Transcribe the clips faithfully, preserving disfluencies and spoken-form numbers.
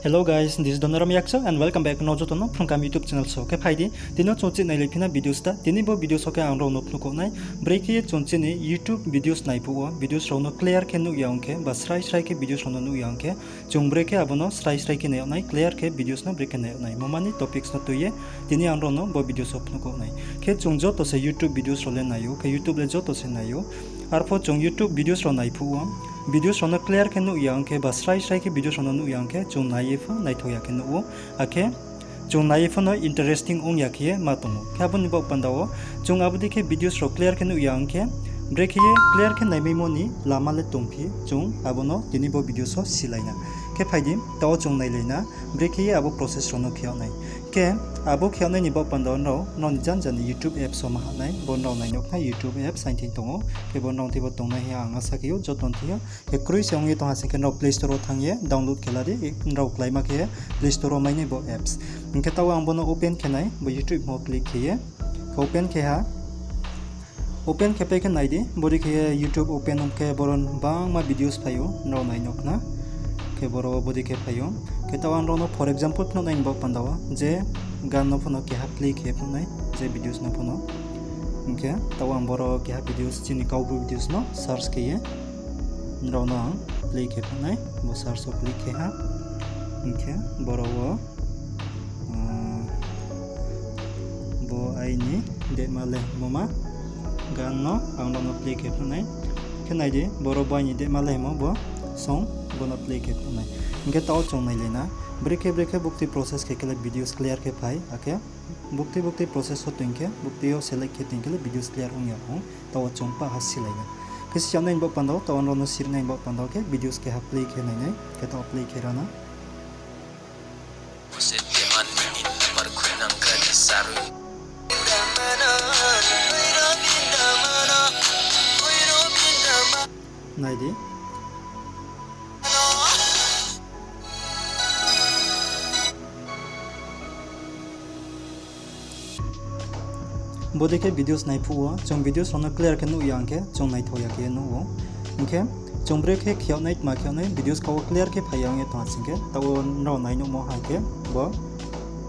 Hello guys, this is Donoram Yakcho and welcome back nrao joto no Phrungkam YouTube channel so. Khe phai di, tini yo chung chini nailai phi na videos ta. Tini bo videos wo khe ang nrao no phnuh khaoh nai, brekhe ye chung chini YouTube videos nai phuh wo videos rao no clear khe nuh ya ong khe, ba srai srai khe videos rao no nuh ya ong khe, chung brekhe abo no srai srai khe nai yag nai, clear khe videos no brekhe nai yag nai. Moma ni topics no tui ye tini ang nrao no bo videos wo phnuh khaoh nai. Khe chung joto se YouTube videos rao le nai ou, khe YouTube le joto se nai ou. Arpho chung YouTube videos rao nai phuh wo videos rao no clear khe nuh ya ong khe, ba srai srai khe videos rao no nuh ya ong khe, chung nai ye pho naithao ya khe nuh ou. Akhe chung nai ye pho no interesting ong ya khe ye ma tong ou. Khe abo ni baoh panda wo chung abo dei khe videos rao clear khe nuh ya ong khe, brekhe ye clear khe naimaimo ni lama le tongphi, chung abo no tini bo videos wo silai na. Khe phai di, taoh wo chung nailai na, brekhe ye abo process rao no khe yag nai. Khe abo khe yag nai ni baoh panda wo nrao, nrao ni janja ni YouTube apps wo ma hah nai, bo nrao nai nuh khna YouTube apps aini thing tong ou. Khe bo nrao thing bo tongnai hing ye ang asa khe ou, joto ni thing yo. Khe kroi se ong ye tong ha sing khe nrao Play Store wo thanng ye download khe la di, nrao kláima khe Play Store wo mai nai bo apps. Hing khe taoh wo ang bo no open khe nai, bo YouTube mo click khe ye. Khe open khe ha. Open khe pai khe nai di, bodei khe ye YouTube open ong khe boro bangma videos phai ou, nrao nai nuh khna. Khe boro bodei khe phai ou. Khe taoh ang nrao no for example phnuh nai ni baoh panda wo, je gan no pho no keha play khe phnuh nai, je videos no pho no. Hing khe taoh ang boro keha videos, chini Kaubru videos no search khe ye nrao no ang play khe phnuh nai, bo search wo click khe ha. Hing khe boro wo, bo aini dema le moma gan no ang nrao no play khe phnuh nai. Khe nai di, boro bo aini dema le mo bo song, bo no play khe phnuh nai. Hing khe taoh wo chung nailai na, brekhe brekhe buktui process khe khe le videos clear khe phai, akhe buktui buktui process wo toing khe, buktui yo select khe toing khe le videos clear ong ya ong, taoh wo chung pah ha silai na. Khe si yag nai ni baoh panda wo, taoh wo nrao no sir nai ni baoh panda wo khe videos keha play khe nai nai, khe taoh wo play khe ra na. Nai di. Bodei khe videos nai phuh wo, chung videos rao no clear khe nuh ya ong khe, chung naithao ya khe nuh ou. Hing khe, chung brekhe khe yag nai, tma khe yag nai, videos kau wo clear khe phai ya ong ye tong ha sing khe, taoh wo nrao nai nuhmo ha khe, bo,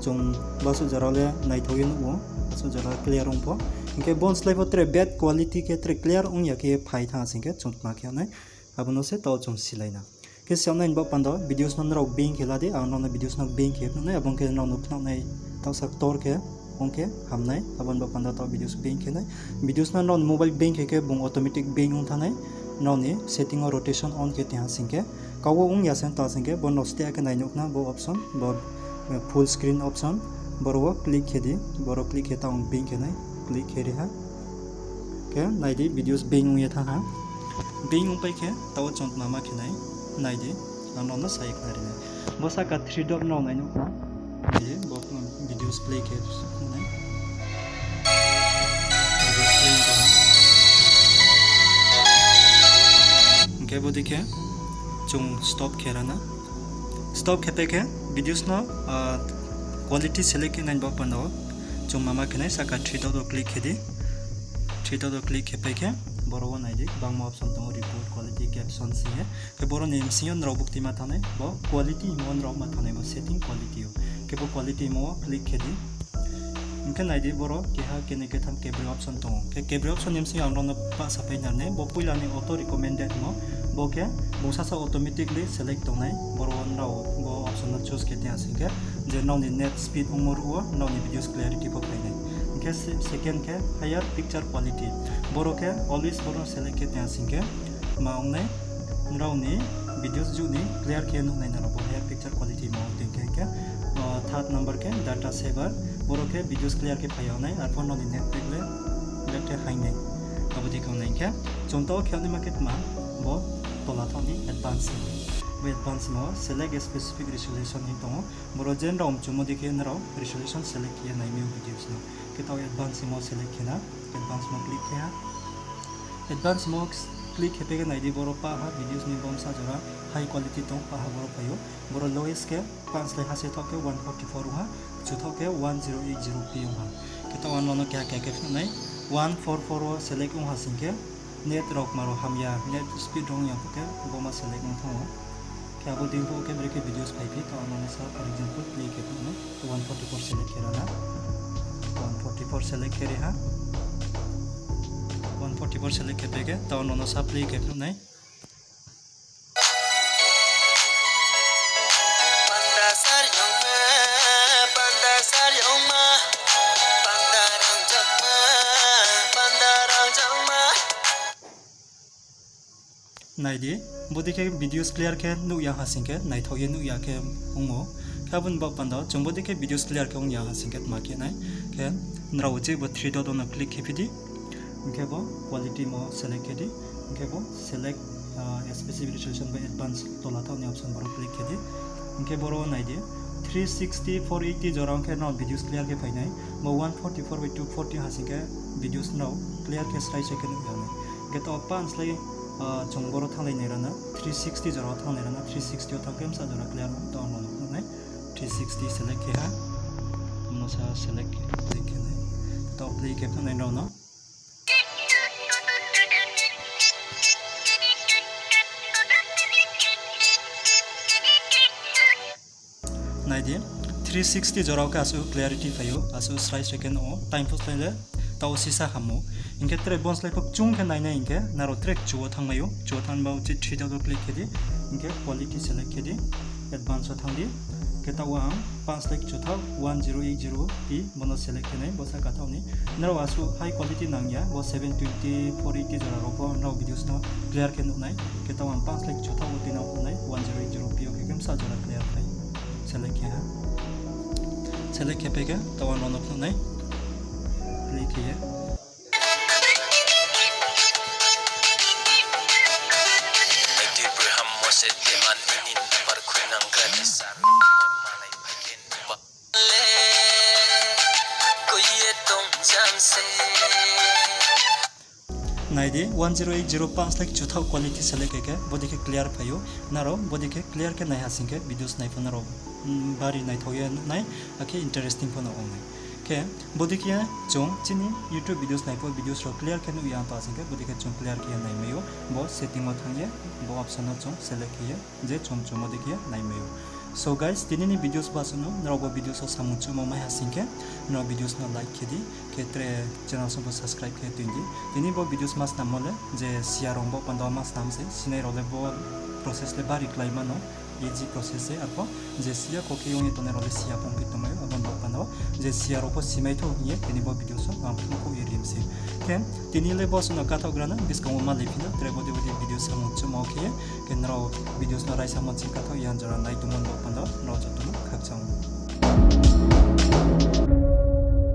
chung basuh jora le naithao ye nuh ou, basuh jora clear ong pho. Hing khe bo ni slái pho tre bad quality khe tre clear ong ya khe phai thanng ha sing khe, chung tma khe yag nai, abo no se taoh wo chung silai na. Khe si yag nai ni baoh panda wo videos no nrao being khe la di, ang nrao no videos no being khe phnuh nai, abo ong khe nrao no phnuh nai taoh sa ktor khe, ong khe ham nai, abo ni baoh panda taoh videos being khe nai. Videos no nrao ni mobile being khe khe bung automatic being ong thanng nai, nrao ni setting wo rotation on khe toing ha sing khe, kau wo ong ya se tong ha sing khe, bo nrao steh khe nai nuh khna bo option, bo, full screen option, boro wo click khe di, boro click khe taoh ang being khe nai, click khe ri ha. Khe nai di videos being ong ye thanng ha. Being ong pai khe taoh wo chung tma ma khe nai, nai di, ang nrao no sa ye khnari nai. Bo sahka three dot nrao nai nuh khna. Nai di, bo videos play khe nai. Hing khe bodei khe chung stop khe ra na. Stop khe pai khe videos no quality select khe nai ni baoh panda wo chung mama khe nai sahka three dot wo click khe di. Three dot wo click khe pai khe boro wo nai di, bangma option tong ou, report, quality, caption sing ye. Khe boro ni bsing yo nrao buktui ma thanng nai, bo quality hingmo nrao ma thanng nai, bo setting quality yo. Khe bo quality hingmo wo click khe di. Hing khe nai di, boro keha, keni, ketham, kebroi option tong ou. Khe kebroi option ni bsing yo ang nrao no pah sapai nai, bo poila ni auto recommended hingmo, bo khe bung sasa automatically select tong nai, boro wo nrao bo option no choose khe toing ha sing khe, je nrao ni net speed ongmo ruh wo nrao ni videos clarity pho phai nai. Hing khe se-, second khe higher picture quality. Boro khe always boro select khe toing ha sing khe, ma ong nai, nrao ni videos juh ni clear khe nuh nai nrao bo higher picture quality ma ong toing khe. Hing khe, third number khe data saver, boro khe videos clear khe phai ya nai, arpho nrao ni net pack le, le khe haing nai. Abo dei khe ong nai hing khe, chung taoh khe yag naima khe tma, bo tola thaoh ni advance. Bo advance mo select a specific resolution hing tong ou. Boro je nrao mchumo dei khe nrao resolution select khe ye nai mi ou videos no. Khe taoh advance mo select khe na, advance mo click khe ha. Advance mo click khe pai khe nai di, boro pah ha videos ni bomsa jora high quality tong, pah ha boro phai ou. Boro lowest khe pah slái ha se thaoh khe one forty four ong ha, chu thaoh khe one zero eight zero P ong ha. Khe taoh ang nrao no keha keha khe phnuh nai, one four four wo select ong ha sing khe, net rao kma rao hamya, net speed rao ong ya phuh khe bo ma select ong thanng ou. Khe abo dei phuh khe brekhe videos phaiphi, taoh ang nrao no Sa, for example, play khe phnuh nai, one forty-four select khe rana. One forty-four select khe ri ha. One forty-four select khe pai khe, taoh nono sa play khe phnuh nai. Nai di, bodei khe videos clear khe nuh ya ha sing khe, naithao ye nuh ya khe ong ou. Khe abo ni baoh panda, chung bodei khe videos clear khe ong ya ha sing khe tma khe nai. Khe nrao je bo three dot no click khe phi di. Hing khe bo quality mo select khe di. Hing khe bo select, ah, specific resolution bai advance tola thaoh ni option boro click khe di. Hing khe boro nai di. Three sixty, four eighty jora ong khe no videos clear khe phai nai. Bo one forty-four by two forty ha sing khe videos no clear khe srai srai khe nuh ya nai. Hing khe taoh pan slái, ah, chung boro thannglai nai rana. Three sixty jora wo thannglai rana. Three sixty wo thanng khe bsa jora clear taoh no nuh nai. Three sixty select khe ha. Mo sa select khe, click khe nai. Taoh play khe phnuh nai nrao no. Nai di, three sixty jora wo khe asuh clarity phai ou, asuh srai srai khe nuh ou, time pho slái le, taoh sisa ham ou. Hing khe tre bo slái pho kchung khe nai nai hing khe, nrao tre kchu wo thanngmai ou, kchu wo thanng ba uchih three dot wo click khe di, hing khe quality select khe di, advance wo thanng di, khe taoh wo ang pan slái kchu thaoh one zero eight zero P, bo no select khe nai, bo sahka thaoh ni. Nrao asuh high quality nang ya, bo seven twenty, four eighty jora rao pho nrao videos no clear khe nuh nai. Khe taoh ang pan slái kchu thaoh wo tui no phnuh nai, one zero eight zero P wo khe khe bsa jora clear phai. Select khe ha. Select khe pai khe taoh ang no phnuh nai. Play khe ye. Nai di, one zero eight zero pan slái kchu thaoh quality select khe khe, bodei khe clear phai ou. Nrao bodei khe clear khe nai ha sing khe videos nai pho nrao, mm, bari naithao ye nuh nai, akhe interesting pho no ong nai. Khe bodei khe chung chini YouTube videos nai pho videos rao clear khe nuh ya pa sing khe, bodei khe chung clear khe ye nai mai ou. Bo setting wo thanng ye, bo option no chung select khe ye, je chung chung bodei khe ye nai mai ou. So guys, tini ni videos bo asuh no, nrao bo videos wo samung chuhmo mai ha sing khe, nrao videos no like khe di, khe tre channel song pho subscribe khe tui di. Tini bo videos ma snammo le, je siya rao bo panda wo ma snam se, sinai rao le bo process le bari kláima no, easy process se, arpho je siya kho khe ong ye tongnai rao le siya pho ongphi tongmai ou, abo ni bo panda wo, je siya rao pho simai thou hing ye, tini bo videos wo ang phnuh khouh ye rim se. Khe tini le bo asuh no kathaoh gra na, buskang wo ma lai phi na, tre bodei bodei videos samung chuhmo khe ye, khe nrao videos no raisa mo ching kathaoh ye ang jora nai tongmo ni bo panda wo.